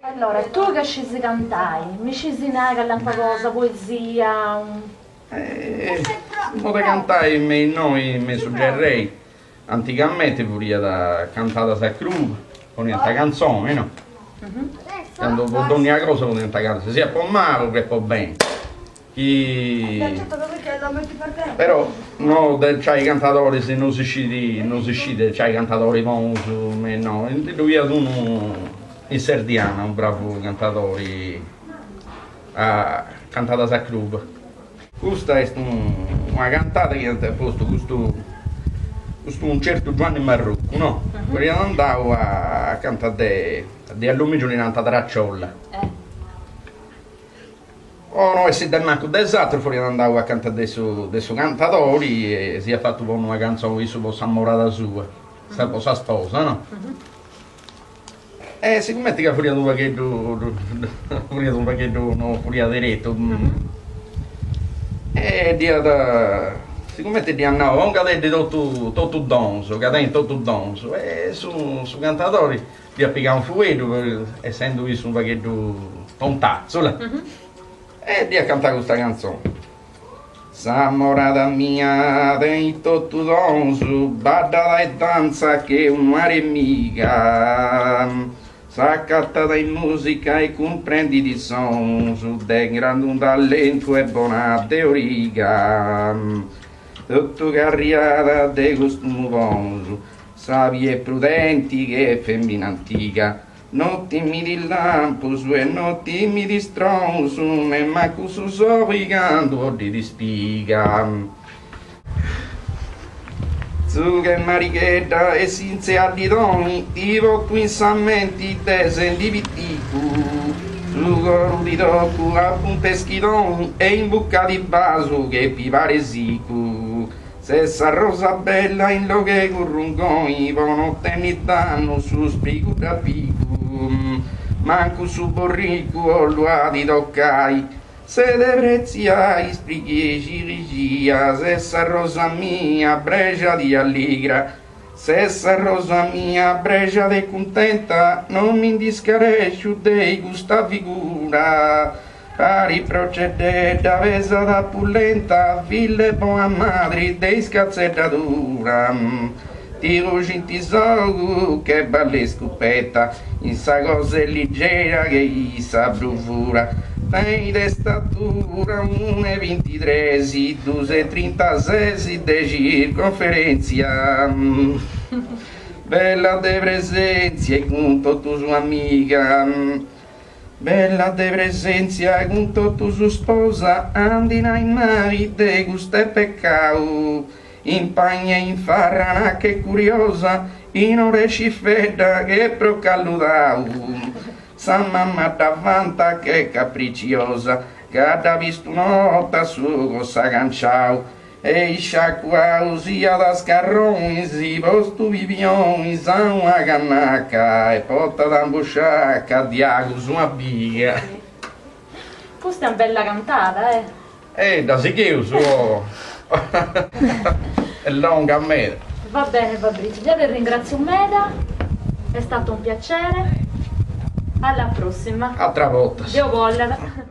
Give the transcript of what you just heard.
Allora, tui ca scisi cantai, mi scisi nai calincuna cosa, poesia, un. Su modu 'e cantai me innoi me in su Gerrei antigamenti furiat cantada sa cruba, poniant cantzoni no, candu po dònnia cosa poniant cantzoni, siat po malu che po beni Chi però no de nc'ai cantadoris no si scit no si scit de nc'ai cantadoris bonus me innoi, ndi ddu iat unu in Serdiana unu bravu cantadori cantat sa cruba. Custa est una cantada chi ant postu custu custu unu certu Giuanni Marrucu no, furiat andau acanta de de allomìngiu li nant Traciolla Po no essi de mancu de s'atru furiat andau acanta de su de su cantadori e s'iat fatu ponni una cantzoni issu po s'amorada sua, sa po sa sposa no. E sigumenti ca furiat unu pagheddu furiat unu pagheddu no furiat deretu e dd'iat sigumenti dd'iat nau pongadeddi totu totu dons, ca tenit totu dons e su su cantadori Dd'iat pigau unu fueddu, essendu issu unu pagheddu tontatzu, e dd'iat cantau custa cantzoni. S'amorada mia tenit totu dons, baddat e dantzat che un'aremiga, s'acatat in musica e cumprendit is sons, de grandu talentu e bona de origa, totu carriada de costumu bons, Sàbia e prudenti che fèmina antiga, no timit lampus e no timit stronus, nemmancu su soli candu 'oddit ispiga. Tzuga 'e marighedda e sintza 'e allidoni, ti portu in sa menti de sendi piticu, su coru ti tocu a punta 'e schidoni e in bucca ti basu che pibare sicu. Ses sa rosa bella in logu 'e currungoni po no tenni dannu su sprigu dd'apicu mancu su borricu 'ollu a ti tocai ses de pretziai sprigu 'e cilixia ses sa rosa mia prexada e alligra ses sa rosa mia prexada e cuntenta no mi ndi scaresciu de custa figura Parit proceddedda pesada a pulenta, filla 'e bona madri de iscatzeddadura. Ti luxint is ogus che balla 'e scupeta, in sa cosa est ligera che i sa bruvura. Tenit de statura unu e bintitres, dus e trintases de circonferentzia. Bella de presentzia e cun totus amiga. Bella de presèntzia cun totus sposa, a ndi nai mali de custa est pecau. In pani e in farra nat ch'est curiosa, in or'e cifedda che procu alludau. Sa mama dda vantat ch'est capriciosa, ca dd'at bistu una 'orta su coru s'at canciau. E isciacuau siat a scarronis, postu pibionis a una cannaca e portat in busciaca di agus una biga. Custa est una bella cantada, eh! Eh, dda sigheus o est longa meda. Va bene Fabrizio, deu ti ringratziu meda, è stato un piacere, alla prossima. Atra borta. Deu bollat.